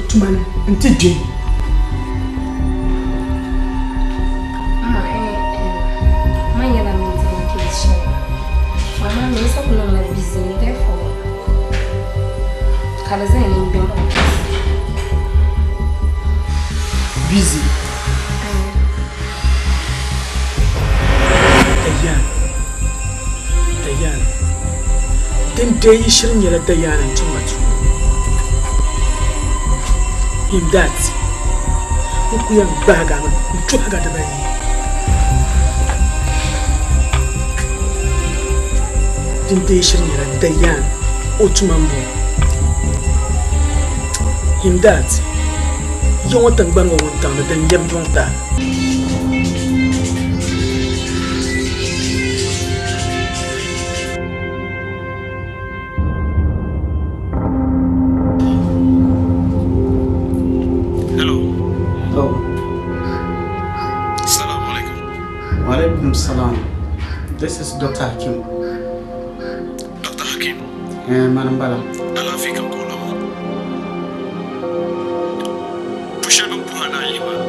tuma ni nti gbe. Ma, ma nyɛla ŋun diri case shɛli. Amaa mi n-sa kuli niŋla busy therefore ka di zaya ni n gbem office. Busy? Dayaan, Dayaan, din deei yi shiri nyɛla Dayaan n-tum ma tuma. Imdad, n ku yɛn gbaagi a mi n-tuhigi a dibayi. Din deei shiri nyɛla Dayaan o tuma m-bɔŋɔ. Imdad, ya ŋɔ tiŋgbani ŋɔ wuntaŋ ni din lɛbi yuŋ taai. Hello. Hello. Salam alaikum. Wa alaikum salam. This is Dr. Hakim. Dr. Hakim. Eh, mani m-bala. Alaafee ka n-ka o lama. Pu shɛli bɛ ni puhi a ni a yihi maa,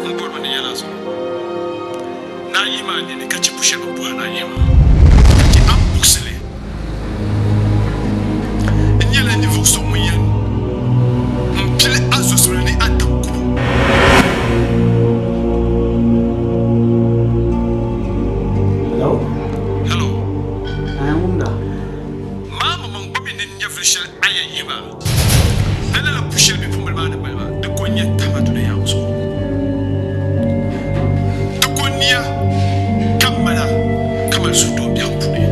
m bɔrimi ni yɛl a zuɣu. Ni a yihi maa nini ka chɛ pu shɛli bɛ ni puhi a ni a yihi maa, ka chɛ a ni buɣisi li. N nyɛla ninvuɣ so ŋun yɛn m-pili a zɔsuli ni a daŋ kubu. Hello? Hello? A yɛn wumda? Maa maŋmaŋ gba mi ni n nyɛvili shɛli a yɛn yihi maa. Ni lala pu shɛli bipuɣimbila maa ni mali maa, di ko n-nyɛ tahima dunia ŋɔ zuɣu. Di ko nia ka m mali a ka mali suhudoo biɛhiŋ puuni.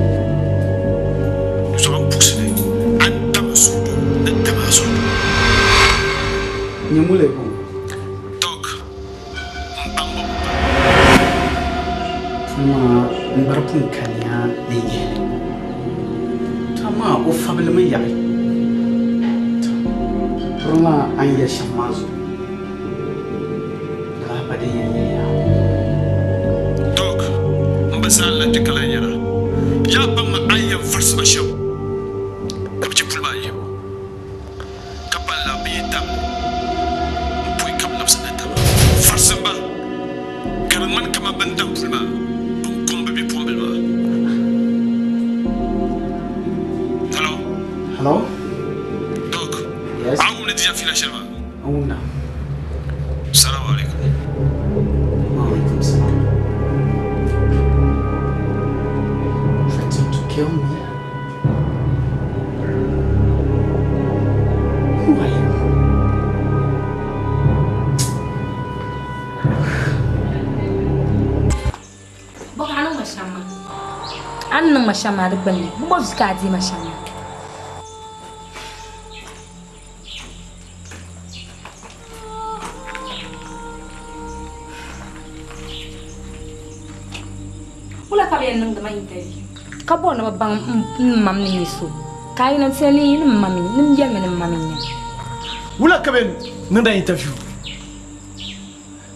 Di zuɣu a ni puɣisi li, a ni dam n suhudoo ni dam a suhudoo. Nyɛ muli bɔŋɔ. Dog, m baŋ ba m ba. Puli maa n gba di pun kaniya ni yihili. To amaa o fabilimi yaɣi. To puri maa a ni yɛli shɛm maa zuɣu, di lahi pa din yɛn yihi yaa. Dog, m bi zaani la kpe ka lahi yɛra, Yaa baŋmi a ni yɛn varisi ba shɛm ka bɛ chɛ puli maa yihibu. Ka palila bɛ yi tam m-pɔi ka bɛ labisi ni taba farisim ba, ka di ŋmani kaman bɛ ni dam puli maa, bɛ ni kɔŋ bɛ bipuɣimbila maa. Hello? Hello? Doc? Yes? A wum ni di ya fiila shɛli maa? N wumda. Salaam alaikum. Wa alaikum salam. Threatened to kill me? Who are you? Bɔ ka a niŋ ma shɛm maa? A ni niŋ ma shɛm maa di gbunni, bɛ bɔ vi ka a deei ma shɛm maa? Wula ka bɛ yɛn niŋdi ma interview ka bɔri ni bɛ baŋ n mam ni nyɛ so ka a yina ti ni n ma mi ni n yɛlimi ni n ma mi n-nyɛ. Wula ka bɛ yɛn niŋdi a interview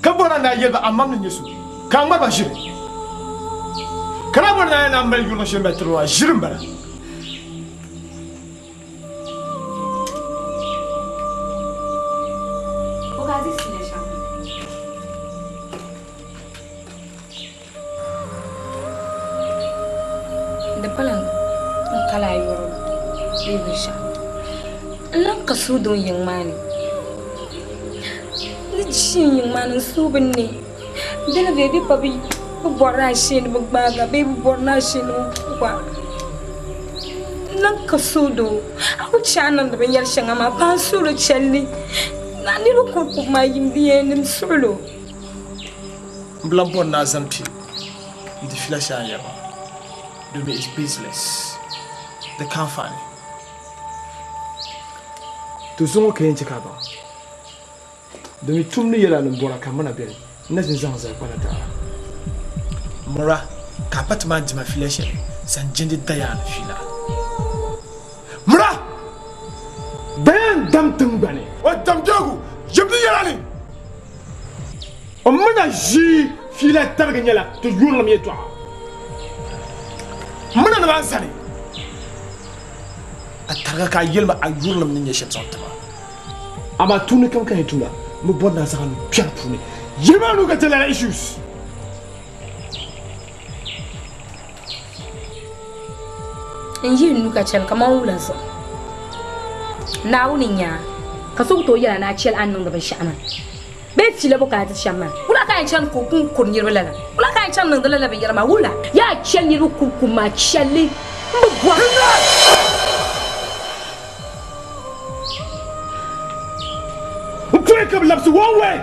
ka bɔri ni a yɛli ba a mam ni nyɛ so ka a ŋmari ba ʒiri ka lahi bɔri ni a yɛli ni a mali yurilim shɛli mali tiri ba maa ʒiri m-bala. Di pala n kala a yɔri bee binshɛɣu. N lahi ka suhudoo n yiŋ maa ni. N ni ʒi n yiŋ maa ni n suhu bi ne. Bɛ ni bɛ pa bɛ bɔri ni a shee ni bɛ gbaagi a bee bɛ bɔri ni a shee ni bɛ puhi a. N lahi ka suhudoo. A ku chɛ a ni niŋdi binyɛr shɛŋa maa paai n suhuri chɛli li. A niriba kurikuri maa yim di yɛn ni n suɣil o. M bi lan bɔri ni a zani kpe n-di fiila shɛli a ni yɛri maa, domin it's baseless, di ka anfaani. To zuŋɔ ka yɛn chɛ ka a baŋ, domin tum ni yɛla ni m bɔra ka m ma na beni, n na ʒini zaŋ zali kpana taɣira. Mɔra ka a pa ti maa dima fiila shɛli zaŋ jɛndi Dayaan fiila. Mura! Dayaan dam tiŋgbani. O dam biɛhigu ʒibili yɛla ni. O mi na ʒii fiila tarigi nyɛla ti yurilim yɛtɔɣa. M mi na ni maa zani a tariga ka a yɛli ma a yurilim ni nyɛ shɛm zaŋ ti ma. Amaa tuuni kam ka n yɛn tumda, m bi bɔri ni a zaŋ a nuu kpɛri puuni. Yili maa nuu ka chɛ lala issues. N yihi n nuu ka chɛli kaman wula zuɣu. Naawuni n-nya a, ka so ku tooi yɛl a ni a chɛli a ni niŋdi binshɛɣu maa. Bee fiila bɔ ka a diri shɛm maa? Wula ka a yɛn chani ka o ku n-kuri niriba lala? Wula ka a yɛn chani niŋdi lala binyɛra maa? Wula? Yaa chɛli niriba kubu kubu maa, chɛli li. M bi bɔri. M pɔi ka bi labisi one way.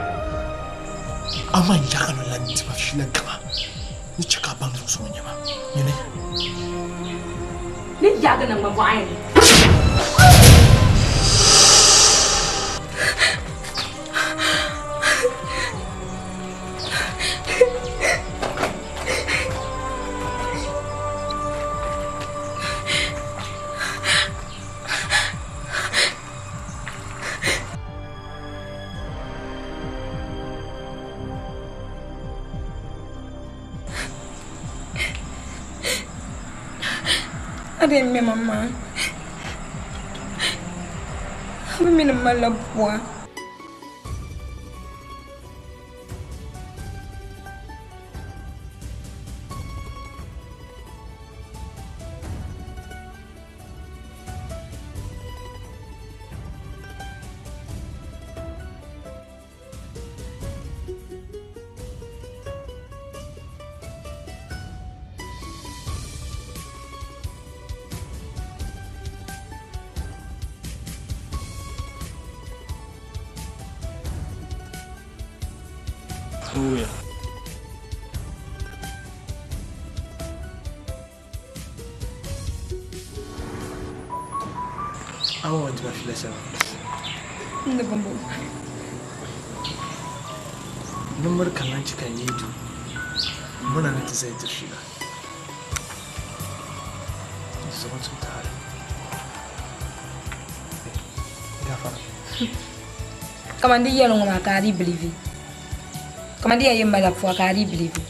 Amaa n yaɣi ni lan di ma fiila gama ni chɛ ka a baŋ zuɣusuŋ n-nyɛ ma. Nyini. Ni yaagi naŋgban bɔɣa ni. A di yɛn ŋmɛ ma maa, a bi mi ni m malila bua. Oh yeah. Awa wa dima fila shɛŋa. Ni bɔmbɔ. Ni miri ka lan chɛ ka n yi du muna ni ti zali diri fiila. Di zuɣu n tum taali. Gafara. Kaman di yɛli ŋɔ maa ka a dii bilivi. Kaman di yɛn yi mali pua ka a dii bilivi.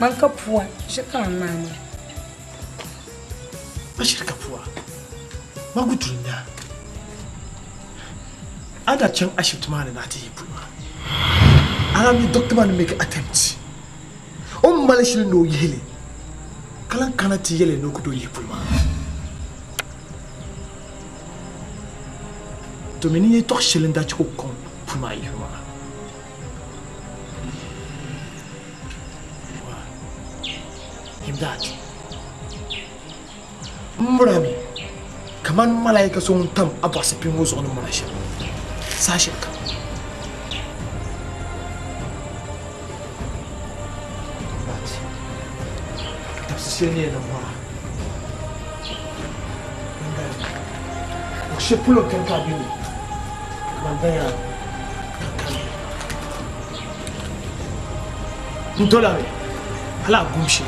Man ka pua ʒiri kaman maa maa. Ma shiri ka pua. Ma gu tuli nya. A daa chaŋ ashibiti maa ni ni a ti yi puli maa. A daa mi doctor maa ni make attempt. O ni mali shili ni o yihi li ka lan kana ti yɛli ni o ku tooi yihi puli maa. Domin ni yɛtɔɣ shɛli n-daa chɛ ka o kɔŋ puli maa yihibu maa. Imdad, m mirami kaman malaika so ŋun tam a bɔɣisapim ŋɔ zuɣu ni mira shɛm saha shɛlikam. Imdad, dabisi shɛli ni yɛn niŋ maa, luɣ shɛli polo n-kani ka a be ni, kaman danya N dolami hali a gum shee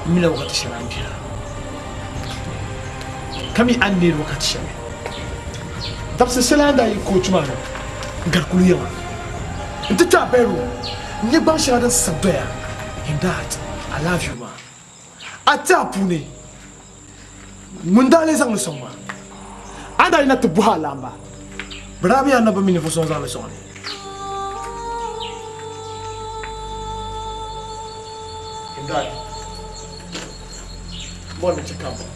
m mila wakati shɛli a ni bela ka mi a ni neeri wakati shɛli. Dabisi shɛli a ni daa yi kootu maa ni n-gari kuli yiŋa nti kpe a bedroom n-nya gbaŋ shɛŋa din sabi doya in that I love you maa. A ti a puuni ŋun daa lee zaŋ li sɔŋ maa, a ni daa yina ti bɔhi a laamba, bɛ daa bi yɛn na bi mi ninvuɣ so ŋun zaŋ li sɔŋ li. Imdad, bɔri ni chɛ ka m baŋ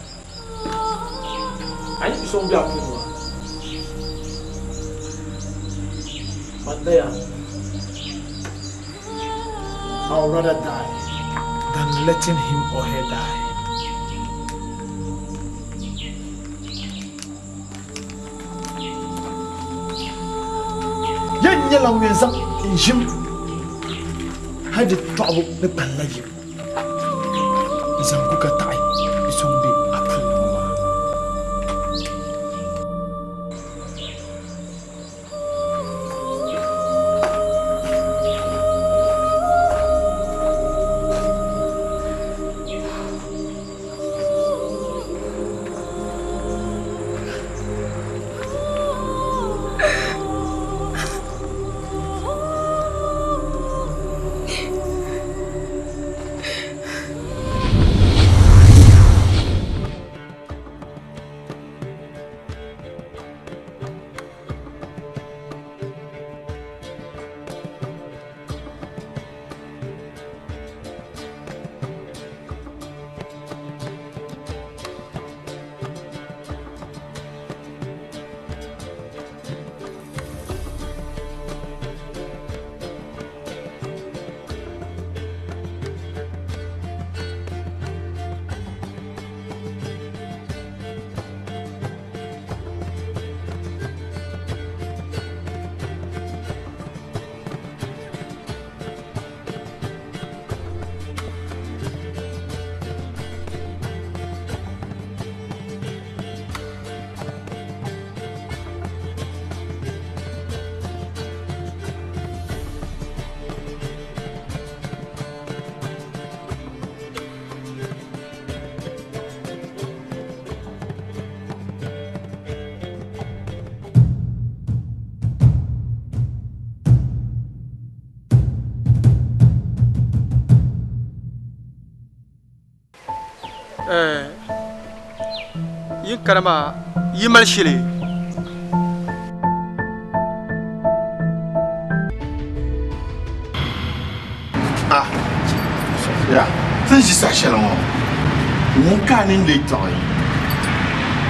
a ni bi so ŋun be a puuni maa, man daya. I would rather die than letting him or her die. Yɛn nyɛla ŋun yɛn zaŋ n ʒim hali di tɔɣibu ni kpanila yim n-zaŋ gu ka taɣi bi so ŋun be a puli ni ŋɔ maa. Yin kana maa yi mali shili. Ah, ya, ti ni ʒi saha shɛli ŋɔ, ŋun ka a nini lee tiɣi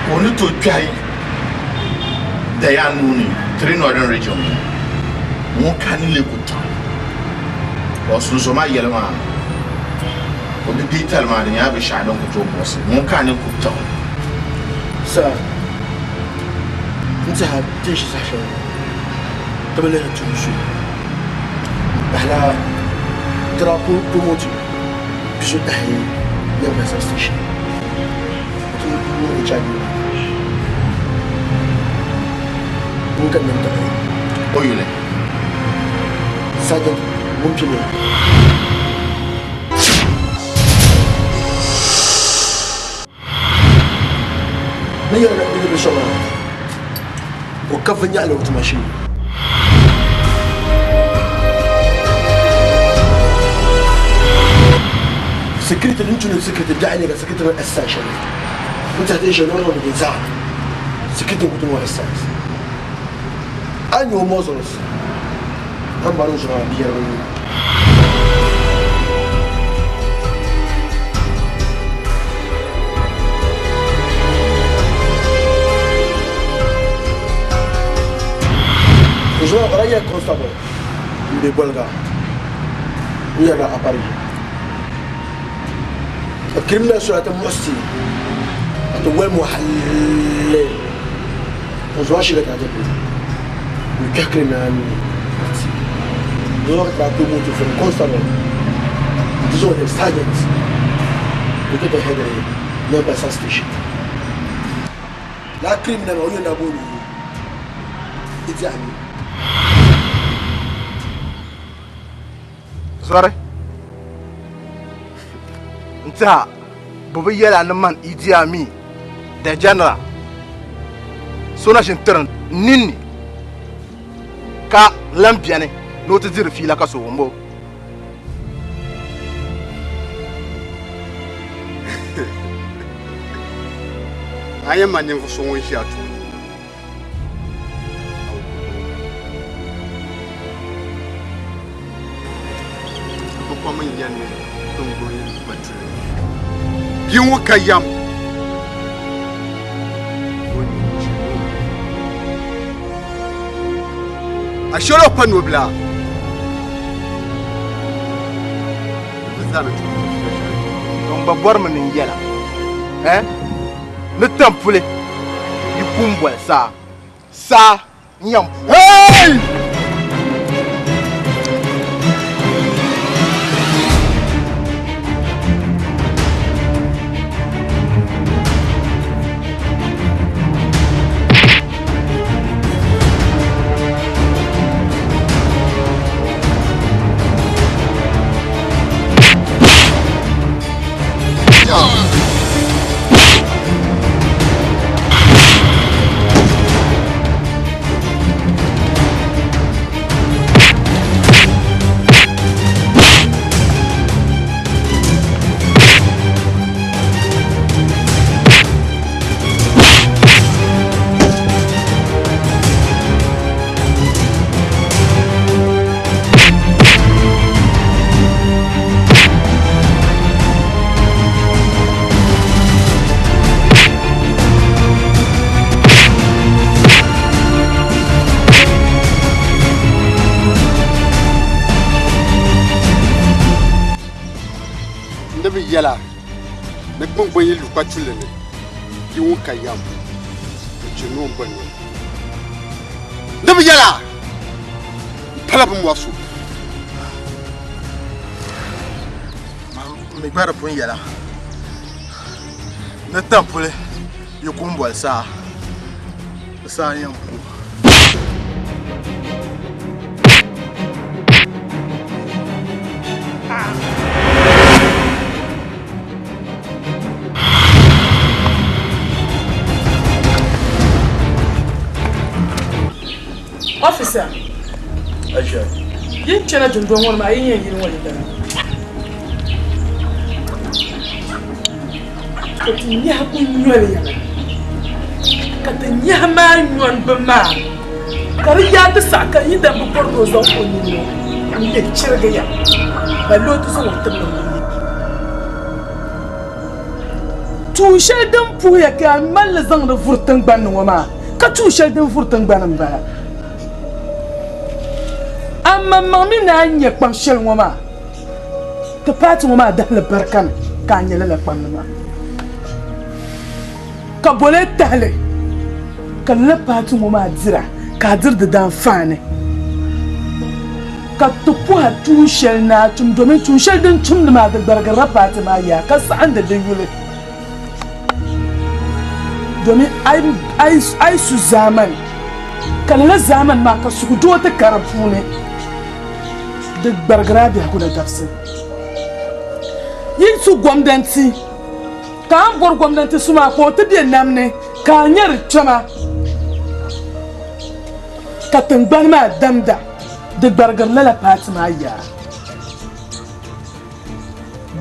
ka o ni tooi kpɛhi daya nuu ni Three Northern Region ŋɔ, ŋun ka a nini lee ku tiɣi ka o sunsuuni maa yɛli maa o bibiitali maa di nyɛla binshɛɣu din ku tooi buɣisi ŋun ka a nini ku tiɣi. Sir, n tɛha ti ni ʒi saha shɛli ŋɔ, ti bi lihiri tuun so m-pahila drapo promote bi so tahi Yɛmbasa station ti niŋ HIV ŋun ka nini tiɣi o yuli. Sergeant Wumpini. Ni yɛli ni bidibbil so maa, o ka viɛnyɛla o tuma shee. Security din tu ni security biɛɣu nyɛ ka security mini exercise shɛli n tiɛhi ti ʒiya ni o niŋdi bɛ zaa security n-ku ti niŋ exercise a yi nya o muscles a ni bɔri ni zuɣu maa bi yɛrigi nuu. Zuɣu o daa nyɛla constable m-be Boliga n-yɛrila Apariji ka criminal so daa ti muɣisi ka ti wali mo halli ka zuɣu shee ka ti daa ti be n-kpɛhi criminal nuu ni zuɣu ka ti daa promote from constable n-ti zaŋ o leei sergeant n-ti ti head Mombasa station. Lala criminal maa o yuli n-daa booni Idi Amin. Zɔri n tiɛha bɛ bi yɛl a ni man Idi Amin the general so na ʒini tiri n ninni ka lan beni ni o ti diri fiila ka so wum o. A yɛn ma ninvuɣ so ŋun ʒi a tooni. Bɛ kom n-yɛn ni tiŋgbɔŋ kpatuli. Bia ŋɔ ka yam. A shɛli o pa nobila. Bɛ zaa ni tuhi shɛli. N gba bɔrimi ni n yɛla, eh? Ni tampuli yi kum boli saa, saa n-yɛn pu. Hey! N di bi yɛla ni gbuŋgbuŋ yi lu kpachulli ni yi ŋun ka yɛm n-chɛ ni o ni boli noli. N di bi yɛla m pala bimmɔri so. Mi gba di pun yɛla ni tampuli yi ku m-boli saa, di saa n-yɛn ku. Officer, yin chana dundɔŋ ŋɔ ni maa, yi yɛn yili ŋɔ li lana. Ka ti nyahi ku nyoli ya mi, ka ti nyahi maa nyɔni bɛ maa, ka di yaa ti saɣi ka yi dan bi bɔri ni o zaŋ o nini ŋɔ n-lihi chirigi ya, balle o ti zaŋ o tibili ŋɔ yi. Tuun shɛli din puhiya ka a mali li zaŋdi vuri tiŋgbani ni ŋɔ maa, ka tuun shɛli din vuri tiŋgbani m-bala. Amaŋmaŋ mi ni a ni nya kpam shɛli ŋɔ maa, ti paati ŋɔ maa dahili barika ni ka a nya lala kpamli maa. Ka boli tahili ka lala paati ŋɔ maa dira ka a diri di daanfaani. Ka ti puhi a tuun shɛli ni a tum domin tuun shɛli din tumdi maa di gbarigirila paati maa yaa ka saɣindi di yuli. Domin a yi su zaamani ka lala zaamani maa ka suhudoo ti ka di puuni, di gbarigiri a biɛhigu ni dabisi. Yi su gomdanti ka a ni bɔri gomdanti su maa ka o ti be nam ni ka a nya di kpɛma ka tiŋgbani maa damda, di gbarigiri lala paati maa yaa.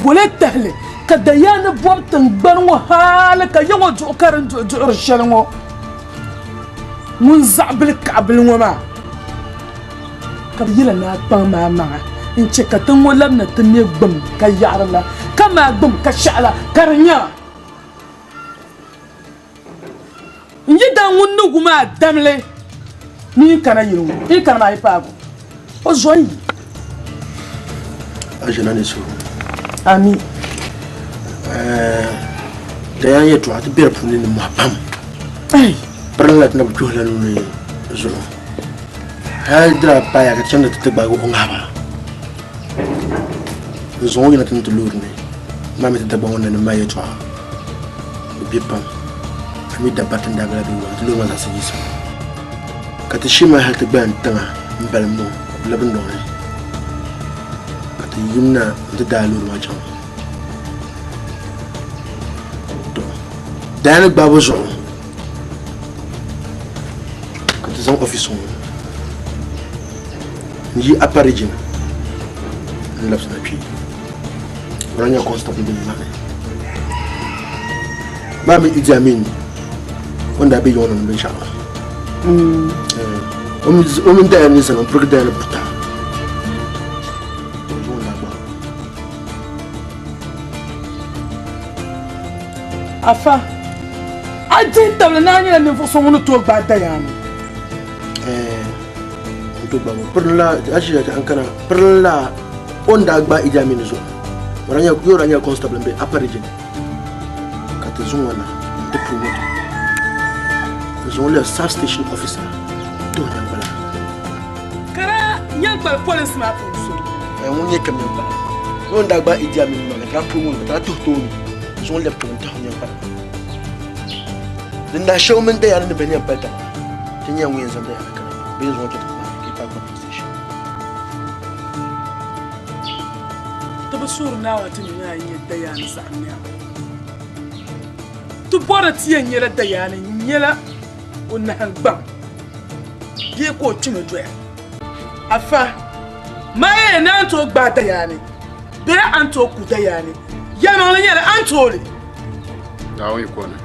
Bole tahili ka dayaa ni bɔbi tiŋgbani ŋɔ hali ka ya ŋɔ duɣi ka di ni duɣi duɣiri shɛli ŋɔ ŋun zaɣ bili kaɣibili ŋɔ maa ka bɛ yila ni a kpaŋ maa maŋa n-chɛ ka tiŋ ŋɔ labina ti me gbum ka yaɣiri la ka maai gbum ka shɛhi la ka di nya N yi daŋ ŋun ni wum a damli ni yi kana yili ŋɔ, yi kana maa yi paag o, o zo n-yi. A ʒina ni suhu. Ami. Dayan yɛtɔɣa ti be di puuni ni mɔhi pam. Pirinla ti na bi kpɛhila nuuni zuɣu. Hali di daa paaya ka ti chaŋ ni ti ti gbaagi o ŋahiba. N zaŋ o yina ti ni ti loori ni maa mi ti Dagbaŋ ŋɔ nanim maa yɛtɔɣa. Bɛ be pam ka mi dabba ti ni daa bala bɛ yuwa ti loori maa zaɣisi yiɣisibu ka ti shee maa hali ti gbaya tiŋa m-balim ni o ka o labi nɔŋ ni ka ti yimna nti daai loori maa chaŋ. To daa ni gbaabu zuɣu ka ti zaŋ ɔfisi ŋɔ n-yi Upper Region n-labisina kpe. O daa nyɛla constable bɛ nimaani. Maa mi Idi Amin o ni daa be yiŋɔ ni binshɛɣu. O mini Daya ni zani, o pirigi Daya ni buta. O zuɣu n daa gbaai. Afa, a dihi tabili ni a nyɛla ninvuɣ so ŋun ni tooi gbaai Daya ni? N tooi gbaai o. Pirinla, a ʒiya ka n kana, pirinla o ni daa gbaai Idi Amin zuɣu, o daa nyɛla, o daa nyɛla constable m-be Upper Region ka ti zaŋ o na n-ti promote o. N zaŋ o leei sub-station officer n-ti o nyaŋkpala. Ka daa nyaŋkpali polinsi maa puuni so. Ŋun nyɛ kpɛm nyaŋkpala. O ni daa gbaai Idi Amin maa ka ti daa promote o ka ti daa tuhi tooni n-zaŋ o lɛbi kpɛm n-tahi o nyaŋkpala. Din daa shɛli o mini Dayana ni bɛ ni yɛn pali taba, ti nyɛla ŋun yɛn zaŋ Dayana kana bee n-zaŋ o chaŋ ti gbaai ka yi paai gbaai police station. Ti bi suhiri Naawuni ti mi ni a yi nyɛ Dayana zaɣ nɛma. Ti bɔri ti yɛn nyɛla Dayana n-nyɛla o nahingbaŋ bee ka o kpimi doya. Afa, maa yɛn ni a ni tooi gbaai Dayani bee a ni tooi ku Dayani, yɛlimaŋli nyɛla a ni tooi li. Naawuni yi ko ni.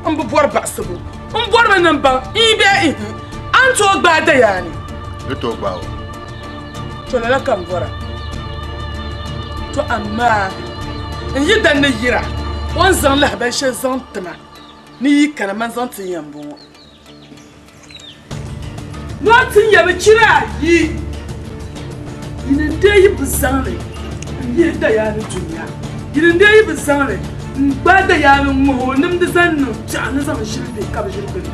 N bi bɔri baɣisibu. M bɔrimi ni m baŋ iin bee ihi, a ni tooi gbaai Dayani? N ni tooi gbaai o. To lala ka m bɔra. To amaa n yi dan ni yira, o ni zaŋ lahibali shɛli zaŋ ti ma ni yi kana man zaŋ ti ya m-bɔŋɔ. Ni o ti nya bɛ chira ayi, yini n-dee yi bi zaŋ li n-yihi dayaani dunia, yini n-dee yi bi zaŋ li n-gbaai dayaani ŋ-ŋmahi o nimdi zaŋ niŋ piɛɣu ni zaŋ ʒili bihi ka bɛ ʒiri bɛ ni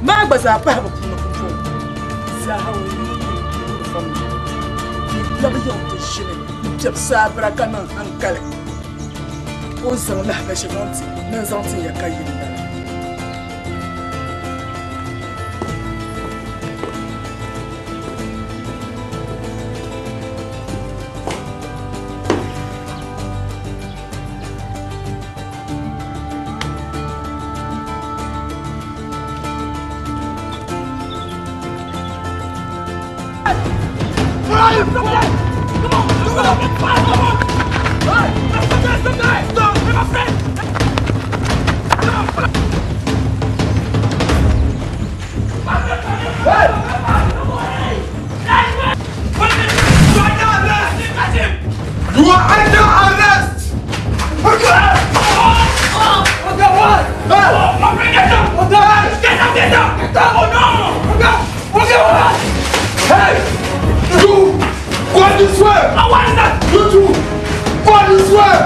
maa gba zaa pahi bɛ puuni pumpɔŋ zaaha ŋun yi ni fam ni labi yiŋ ti ʒini m-piɛbi saabira ka niŋ haŋkali o ni zaŋ lahabali shɛli zaŋ ti ni n zaŋ tin ya ka yim bala. are under arrest. Okay. Okay, what? Hey! Get up! Get up! Get up! Get up! Oh no! Okay! Okay, what? Hey! You! Go this way! I want that! You too! Go this way!